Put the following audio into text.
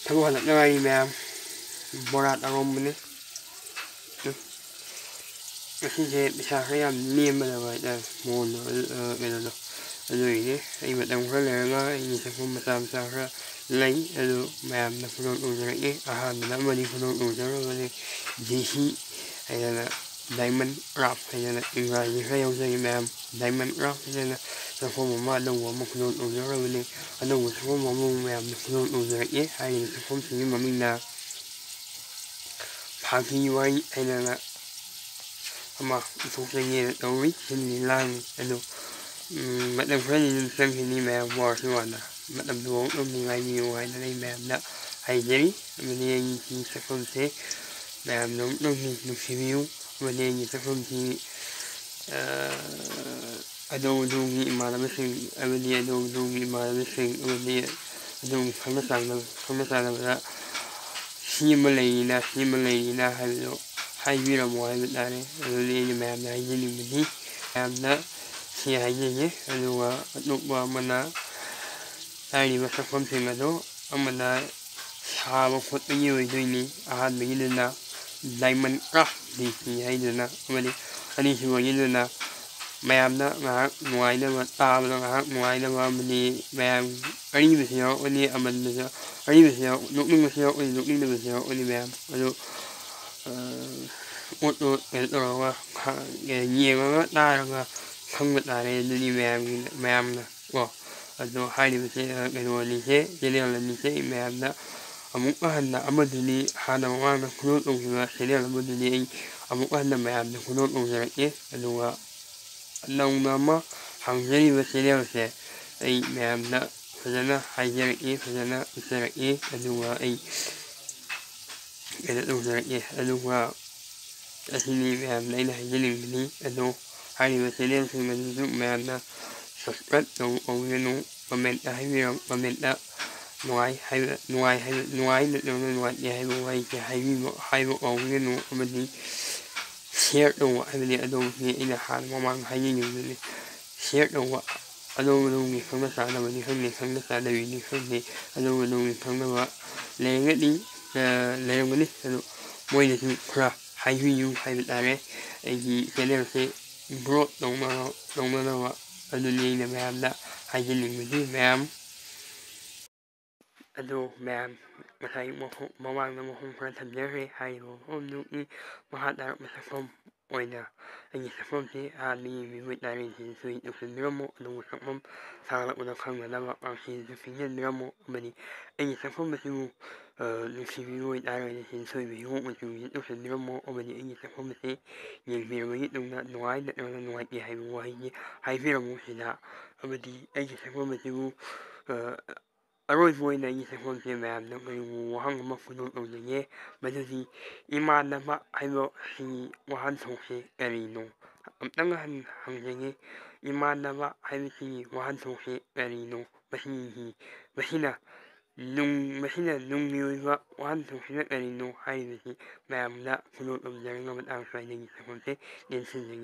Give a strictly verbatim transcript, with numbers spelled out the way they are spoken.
ꯊꯕꯛ ꯍꯜꯂꯛꯇ ꯉꯥꯏꯔꯤ ꯃꯌꯥꯝ꯫ ꯕꯣꯔꯥ ꯑꯔꯣꯝꯕꯅꯤ꯫ ꯎꯝ꯫ ꯉꯁꯤꯁꯦ ꯄꯩꯁꯥ ꯈꯔ ꯌꯥꯝ ꯂꯦꯝꯃꯗꯕ ꯍꯥꯏꯇꯥꯔꯦ꯫ ꯃꯣꯟꯗꯣ, ꯑ, ꯀꯩꯅꯣꯗꯣ, ꯑꯗꯨꯒꯤꯅꯦ꯫ ꯑꯩ ꯃꯇꯝ ꯈꯔ ꯂꯩꯔꯒ ꯑꯩꯒꯤ ꯁꯛꯐꯝ ꯃꯆꯥ ꯃꯆꯥ ꯈꯔ ꯂꯩ꯫ ꯑꯗꯨ ꯃꯌꯥꯝꯅ ꯈꯨꯗꯣꯜ ꯇꯧꯖꯔꯛꯏ꯫ ꯑꯍꯥꯟꯕꯗ ꯑꯃꯗꯤ ꯈꯨꯗꯣꯜ ꯇꯧꯖꯔꯨꯕꯅꯤ꯫ ꯖꯤ ꯁꯤ ꯍꯥꯏꯗꯅ, ꯗꯥꯏꯃꯟ ꯀ꯭ꯔꯥꯐ ꯍꯥꯏꯗꯅ ꯏꯪꯒ꯭ꯔꯥꯖꯤ ꯈꯔ ꯌꯥꯎꯖꯩ ꯃꯌꯥꯝ꯫ ꯗꯥꯏꯃꯟ ꯀ꯭ꯔꯥꯐ ꯍꯥꯏꯗꯅ ꯁꯛꯐꯝ ꯑꯃ ꯑꯅꯧꯕ ꯑꯃ ꯈꯨꯗꯣꯜ ꯇꯧꯖꯔꯨꯕꯅꯤ꯫ ꯑꯅꯧꯕ ꯁꯛꯐꯝ ꯑꯃ ꯃꯌꯥꯝꯅ ꯈꯨꯗꯣꯜ ꯇꯧꯖꯔꯛꯏ꯫ ꯍꯥꯏꯔꯤꯕ ꯁꯛꯐꯝꯁꯤꯒꯤ ꯃꯃꯤꯡꯅ ꯐꯥꯒꯤ ꯋꯥꯔꯤ ꯍꯥꯏꯗꯅ ꯑꯃ ꯄꯨꯊꯣꯛꯆꯒꯦꯅ ꯇꯧꯔꯤ꯫ ꯁꯤꯟꯗꯤ ꯂꯥꯡꯉꯤ꯫ ꯑꯗꯨ, ꯎꯝ, ꯃꯇꯝ ꯈꯔꯗꯤ ꯑꯗꯨꯝ ꯆꯪꯈꯤꯅꯤ ꯃꯌꯥꯝ, ꯋꯥꯔꯁꯨ ꯋꯥꯅ꯫ ꯃꯇꯝꯗꯨ ꯑꯃꯨꯛꯇꯪꯗꯤ ꯉꯥꯏꯕꯤꯌꯨ ꯍꯥꯏꯗꯅ ꯑꯩ ꯃꯌꯥꯝꯗ ꯍꯥꯏꯖꯔꯤ꯫ ꯑꯃꯗꯤ ꯑꯩꯒꯤ ꯁꯤ ꯁꯛꯐꯝꯁꯦ ꯃꯌꯥꯝꯅ ꯑꯃꯨꯛꯇꯪꯗꯤ ꯅꯨꯡꯁꯤꯕꯤꯌꯨ꯫ ꯑꯃꯗꯤ ꯑꯩꯒꯤ ꯁꯛꯐꯝꯁꯤ, ꯑ, ꯑꯗꯣꯝ ꯑꯗꯣꯝꯒꯤ ꯏꯃꯥꯟꯅꯕꯁꯤꯡ ꯑꯃꯗꯤ ꯑꯗꯣꯝ ꯑꯗꯣꯝꯒꯤ ꯏꯃꯥꯟꯅꯕꯁꯤꯡ ꯑꯃꯗꯤ ꯑꯗꯣꯝꯒꯤ ꯈꯪꯅ ꯆꯥꯟꯅꯕ, ꯈꯪꯅ ꯆꯥꯟꯅꯕꯗ ꯁꯤ ꯑꯃ ꯂꯩꯔꯤꯅ, ꯁꯤ ꯑꯃ ꯂꯩꯔꯤꯅ ꯍꯥꯏꯕꯗꯣ ꯍꯥꯏꯕꯤꯔꯝꯃꯣ ꯍꯥꯏꯕ ꯇꯥꯔꯦ꯫ ꯑꯗꯨꯗꯤ ꯑꯩꯅ ꯃꯌꯥꯝꯗ ꯍꯥꯏꯖꯅꯤꯡꯕꯗꯤ, ꯃꯌꯥꯝꯗ ꯁꯤ ꯍꯥꯏꯖꯒꯦ꯫ ꯑꯗꯨꯒ ꯑꯇꯣꯞꯄ ꯑꯃꯅ ꯍꯥꯏꯔꯤꯕ ꯁꯛꯐꯝꯁꯤꯡ ꯑꯗꯣ ꯑꯃꯅ ꯁꯥꯕ ꯈꯣꯠꯄꯒꯤ ꯑꯣꯏꯗꯣꯏꯅꯤ꯫ ꯑꯍꯥꯟꯕꯒꯤꯗꯨꯅ ꯗꯥꯏꯃꯟ ꯀ꯭ꯔꯥꯐ ꯗꯤ ꯁꯤ ꯍꯥꯏꯗꯨꯅ ꯑꯃꯅꯤ꯫ ꯑꯅꯤꯁꯨꯕꯒꯤꯗꯨꯅ ꯃꯌꯥꯝꯅ ꯉꯥꯏꯍꯥꯛ ꯅꯨꯡꯉꯥꯏꯅꯕ, ꯇꯥꯕꯗ ꯉꯥꯏꯍꯥꯛ ꯅꯨꯡꯉꯥꯏꯅꯕ ꯑꯃꯅꯤ꯫ ꯃꯌꯥꯝ ꯑꯔꯤꯕꯁꯨ ꯌꯥꯎꯔꯛꯀꯅꯤ, ꯑꯃꯟꯕꯁꯨ, ꯑꯔꯤꯕꯁꯨ ꯌꯥꯎ-, ꯅꯣꯛꯅꯤꯡꯕꯁꯨ ꯌꯥꯎꯔꯛꯀꯅꯤ, ꯅꯣꯛꯅꯤꯡꯗꯕꯁꯨ ꯌꯥꯎꯔꯛꯀꯅꯤ ꯃꯌꯥꯝ꯫ ꯑꯗꯨ, ꯑ, ꯑꯣꯠ ꯑꯣꯠ ꯀꯩꯅꯣ ꯇꯧꯔꯒ, ꯉꯥꯏꯍꯥꯛ ꯌꯦꯡꯉꯒ ꯇꯥꯔꯒ ꯈꯪꯕ ꯇꯥꯔꯦ꯫ ꯑꯗꯨꯅꯤ ꯃꯌꯥꯝꯒꯤ, ꯃꯌꯥꯝꯅ ꯀꯣ꯫ ꯑꯗꯣ ꯍꯥꯏꯔꯤꯕꯁꯦ, ꯑ, ꯀꯩꯅꯣ ꯑꯅꯤꯁꯦ, ꯆꯦꯅꯦꯜ ꯑꯅꯤꯁꯦ ꯑꯩ ꯃꯌꯥꯝꯅ ꯑꯃꯨꯛ ꯍꯟꯅ ꯑꯃꯗꯨꯅꯤ, ꯍꯥꯟꯅ ꯃꯃꯥꯡꯗ ꯈꯨꯗꯣꯜ ꯇꯧꯈꯤꯕ ꯆꯦꯅꯦꯜ ꯑꯃꯗꯨꯅꯤ ꯑꯩ ꯑꯃꯨꯛ ꯍꯟꯅ ꯃꯌꯥꯝꯗ ꯈꯨꯗꯣꯜ ꯇꯧꯖꯔꯛꯀꯦ꯫ ꯑꯗꯨꯒ ꯅꯧꯅ ꯑꯃ ꯍꯥꯡꯖꯔꯤꯕ ꯆꯦꯅꯦꯜꯁꯦ ꯑꯩ ꯃꯌꯥꯝꯗ ꯐꯖꯅ ꯍꯥꯏꯖꯔꯛꯏ, ꯐꯖꯅ ꯎꯠꯆꯔꯛꯏ꯫ ꯑꯗꯨꯒ ꯑꯩ ꯀꯩꯅꯣ ꯇꯧꯖꯔꯛꯏ꯫ ꯑꯗꯨꯒ ꯑꯁꯤꯅꯤ ꯃꯌꯥꯝꯗ ꯑꯩꯅ ꯍꯥꯏꯖꯅꯤꯡꯕꯅꯤ꯫ ꯑꯗꯣ ꯍꯥꯏꯔꯤꯕ ꯆꯦꯅꯦꯜꯁꯤꯡ ꯑꯗꯨꯁꯨ ꯃꯌꯥꯝꯅ subscribe ꯇꯧꯕꯤꯒꯅꯨ꯫ Comment ꯍꯥꯏꯕꯤꯔꯝ-, comment ꯅꯨꯡꯉꯥꯏ ꯍꯥꯏꯕ, ꯅꯨꯡꯉꯥꯏ ꯍꯥꯏꯕ, ꯅꯨꯡꯉꯥꯏ ꯅꯠꯇ꯭ꯔꯒꯅ ꯅꯨꯡꯉꯥꯏꯇꯦ ꯍꯥꯏꯕ ꯋꯥꯍꯩꯁꯦ ꯍꯥꯏꯕꯤꯕ, ꯍꯥꯏꯕ ꯀꯥꯎꯕꯤꯒꯅꯨ꯫ ꯑꯃꯗꯤ share ꯇꯧꯕ ꯍꯥꯏꯕꯗꯤ ꯑꯗꯣꯝꯒꯤ, ꯑꯩꯅ ꯍꯥꯟꯅ ꯃꯃꯥꯡꯗ ꯍꯥꯏꯖꯅꯤꯡꯕꯗꯨꯅꯤ꯫ Share ꯇꯧꯕ, ꯑꯗꯣꯝ ꯑꯗꯣꯝꯒꯤ ꯈꯪꯅ ꯆꯥꯟꯅꯕꯅꯤ ꯈꯪꯗꯦ, ꯈꯪꯅ ꯆꯥꯟꯅꯕꯤꯅꯤ ꯈꯪꯗꯦ, ꯑꯗꯣꯝ ꯑꯗꯣꯝꯒꯤ ꯈꯪꯅꯕ ꯂꯩꯔꯒꯗꯤ, ꯑ, ꯂꯩꯔꯝꯒꯅꯤ꯫ ꯑꯗꯨ ꯃꯣꯏꯅꯁꯨ ꯈꯔ ꯍꯥꯏꯕꯤꯌꯨ ꯍꯥꯏꯕ ꯇꯥꯔꯦ꯫ ꯑꯩꯒꯤ channelꯁꯦ growth ꯇꯧꯅ-, ꯇꯧꯅꯅꯕ꯫ ꯑꯗꯨꯅꯤ ꯑꯩꯅ ꯃꯌꯥꯝꯗ ꯍꯥꯏꯖꯅꯤꯡꯕꯁꯤ꯫ ꯃꯌꯥꯝ ꯑꯗꯣ ꯃꯌꯥꯝ, ꯉꯁꯥꯏ ꯃꯐꯝ, ꯃꯃꯥꯡꯗ ꯃꯐꯝ ꯈꯔ ꯊꯝꯖꯈ꯭ꯔꯦ꯫ ꯍꯥꯏꯔꯤꯕ ꯃꯐꯝꯗꯨꯒꯤ ꯃꯈꯥ ꯇꯥꯔꯛꯄ ꯁꯛꯐꯝ ꯑꯣꯏꯅ ꯑꯩꯒꯤ ꯁꯛꯐꯝꯁꯤ ꯑꯍꯥꯟꯕ ꯌꯦꯡꯕꯤꯕ ꯑꯣꯏꯇꯥꯔꯒꯗꯤ ꯁꯤꯗꯁꯨ ꯍꯦꯛ ꯇꯧꯁꯤꯟꯕꯤꯔꯝꯃꯣ꯫ ꯑꯗꯨꯒ ꯁꯛꯐꯝ ꯁꯥꯒꯠꯂꯛꯄꯗ ꯈꯪꯅꯅꯕ ꯃꯁꯤꯗꯁꯨ ꯈꯤꯡꯖꯤꯟꯕꯤꯔꯝꯃꯣ꯫ ꯑꯃꯗꯤ ꯑꯩꯒꯤ ꯁꯛꯐꯝ ꯑꯁꯤꯕꯨ, ꯑ, ꯅꯨꯡꯁꯤꯕꯤꯕ ꯑꯣꯏꯇꯥꯔꯒꯗꯤ ꯁꯤꯗ ꯁꯣꯏꯕ ꯍꯤꯒꯣꯛ ꯃꯆꯨꯒꯤ ꯍꯦꯛ ꯇꯧꯁꯤꯟꯕꯤꯔꯝꯃꯣ꯫ ꯑꯃꯗꯤ ꯑꯩꯒꯤ ꯁꯛꯐꯝ ꯑꯁꯤ ꯌꯦꯡꯕꯤꯔꯕ ꯃꯇꯨꯡꯗ ꯅꯨꯡꯉꯥꯏ ꯅꯠꯇ꯭ꯔꯒꯅ ꯅꯨꯡꯉꯥꯏꯇꯦ ꯍꯥꯏꯕ ꯋꯥꯍꯩꯁꯤ ꯍꯥꯏꯕꯤꯔꯝꯃꯨ ꯁꯤꯗ꯫ ꯑꯃꯗꯤ ꯑꯩꯒꯤ ꯁꯛꯐꯝ ꯑꯁꯤꯕꯨ, ꯑ, ꯑꯔꯣꯏꯕ ꯑꯣꯏꯅ ꯑꯩꯒꯤ ꯁꯛꯐꯝꯁꯦ ꯃꯌꯥꯝꯗ ꯀꯔꯤꯒꯨꯝꯕ ꯋꯥꯍꯪ ꯑꯃ ꯐꯣꯡꯗꯣꯛ ꯇꯧꯖꯒꯦ꯫ ꯃꯗꯨꯗꯤ ꯏꯃꯥꯟꯅꯕ ꯍꯥꯏꯕ ꯁꯤꯒꯤ ꯋꯥꯍꯟꯊꯣꯛꯁꯤ ꯀꯔꯤꯅꯣ? ꯑꯝꯇꯪ ꯍꯟ-, ꯍꯪꯖꯒꯦ꯫ ꯏꯃꯥꯟꯅꯕ ꯍꯥꯏꯕꯁꯤꯒꯤ ꯋꯥꯍꯟꯊꯣꯛꯁꯤ ꯀꯔꯤꯅꯣ? ꯃꯁꯤꯒꯤ, ꯃꯁꯤꯅ ꯅꯨꯡ-, ꯃꯁꯤꯅ ꯅꯨꯡꯒꯤ ꯑꯣꯏꯕ ꯋꯥꯍꯟꯊꯣꯛꯁꯤꯅ ꯀꯔꯤꯅꯣ ꯍꯥꯏꯔꯤꯕꯁꯤ ꯃꯌꯥꯝꯗ ꯐꯣꯡꯗꯣꯛ ꯇꯧꯖꯔꯒ ꯃꯇꯥꯡ ꯁ꯭ꯋꯥꯏꯗꯒꯤ ꯁꯛꯐꯝꯁꯦ ꯇꯦꯟꯁꯤꯟꯖꯒꯦ꯫